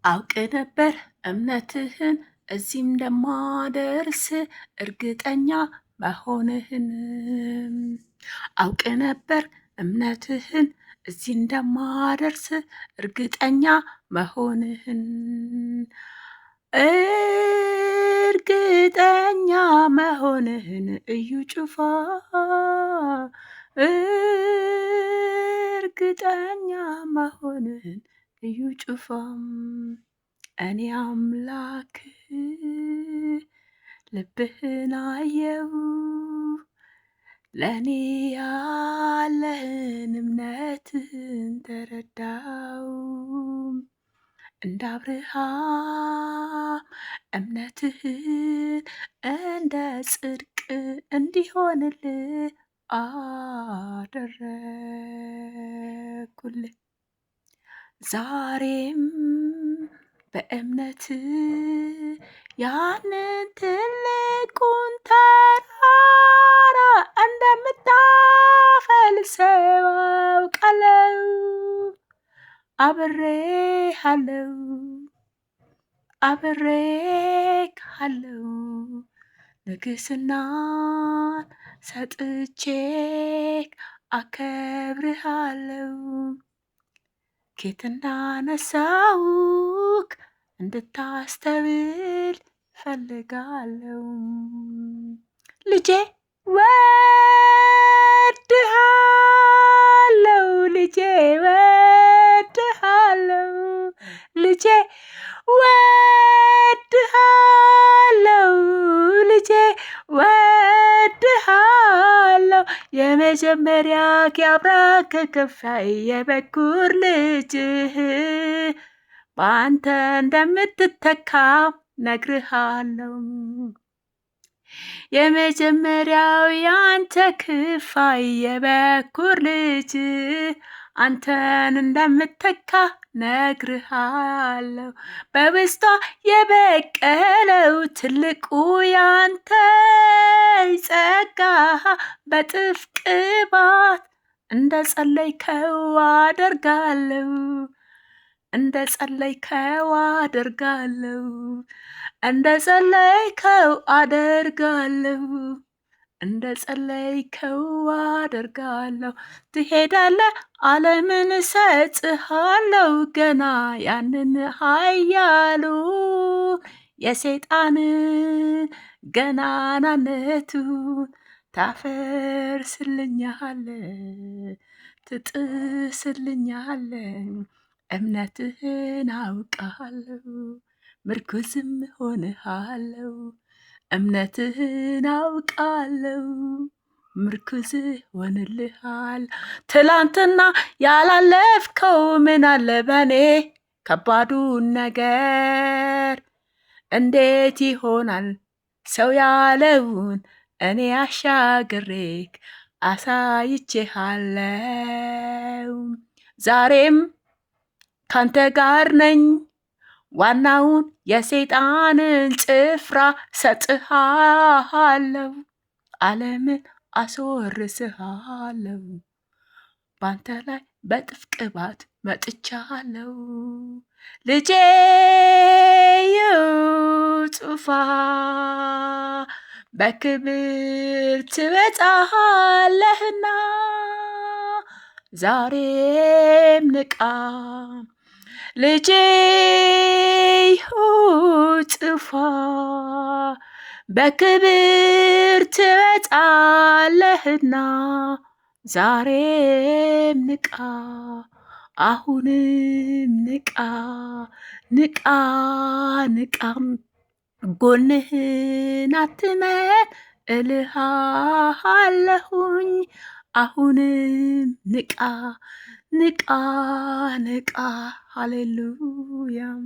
አውቅ ነበር እምነትህን እዚህም እንደማደርስ እርግጠኛ መሆንህን። አውቅ ነበር እምነትህን እዚህ እንደማደርስ እርግጠኛ መሆንህን፣ እርግጠኛ መሆንህን እዩ ጩፋ፣ እርግጠኛ መሆንህን እዩ ጩፋ። እኔ አምላክ ልብህን አየው፣ ለእኔ ያለህን እምነትህን ተረዳው። እንደ አብርሃም እምነትህን እንደ ጽድቅ እንዲሆንልህ አደረግኩልህ። ዛሬም በእምነት ያንን ትልቁን ተራራ እንደምታፈልሰው አውቃለሁ። አብሬሃለሁ፣ አብሬሃለሁ፣ ንግስናን ሰጥቼክ አከብርሃለሁ። ኬት እንዳነሳውክ እንድታስተውል ፈልጋለሁ። ልጄ ወድሃለሁ፣ ልጄ ወድሃለሁ፣ ልጄ ወድሃለሁ፣ ልጄ ወድሃለሁ። የመጀመሪያ የአብራክ ክፋይ የበኩር ልጅህ በአንተ እንደምትተካ ነግርሃለሁ። የመጀመሪያው ያንተ ክፋይ የበኩር ልጅ አንተን እንደምተካ ነግርሃለሁ። በውስጧ የበቀለው ትልቁ ያንተ ጸጋ በጥፍ ቅባት እንደ ጸለይከው አደርጋለሁ። እንደ ጸለይከው አደርጋለሁ። እንደ ጸለይከው አደርጋለሁ። እንደ ጸለይከው አደርጋለሁ። ትሄዳለህ፣ ዓለምን እሰጥሃለሁ። ገና ያንን ኃያሉ የሰይጣንን ገናናነቱን ታፈርስልኛለህ፣ ትጥስልኛለህ። እምነትህን አውቃለሁ፣ ምርኩዝም ሆንሃለሁ። እምነትህን አውቃለሁ፣ ምርኩዝ ሆንልሃል። ትላንትና ያላለፍከው ምን አለ በኔ ከባዱን ነገር? እንዴት ይሆናል ሰው ያለውን እኔ አሻግሬክ አሳይቼሃለው። ዛሬም ካንተ ጋር ነኝ። ዋናውን የሰይጣንን ጭፍራ ሰጥሃለሁ። ዓለምን አስወርስሃለሁ። ባንተ ላይ በጥፍ ቅባት መጥቻለሁ። ልጄ ጩፋ፣ በክብር ትወጣለህና ዛሬም ንቃ። ልጄ ጩፋ፣ በክብር ትወጣለህና ዛሬም ንቃ። አሁንም ንቃ፣ ንቃ፣ ንቃ። ጎንህን አትመን እልሃለሁኝ። አሁንም ንቃ፣ ንቃ፣ ንቃ። ሃሌሉያም።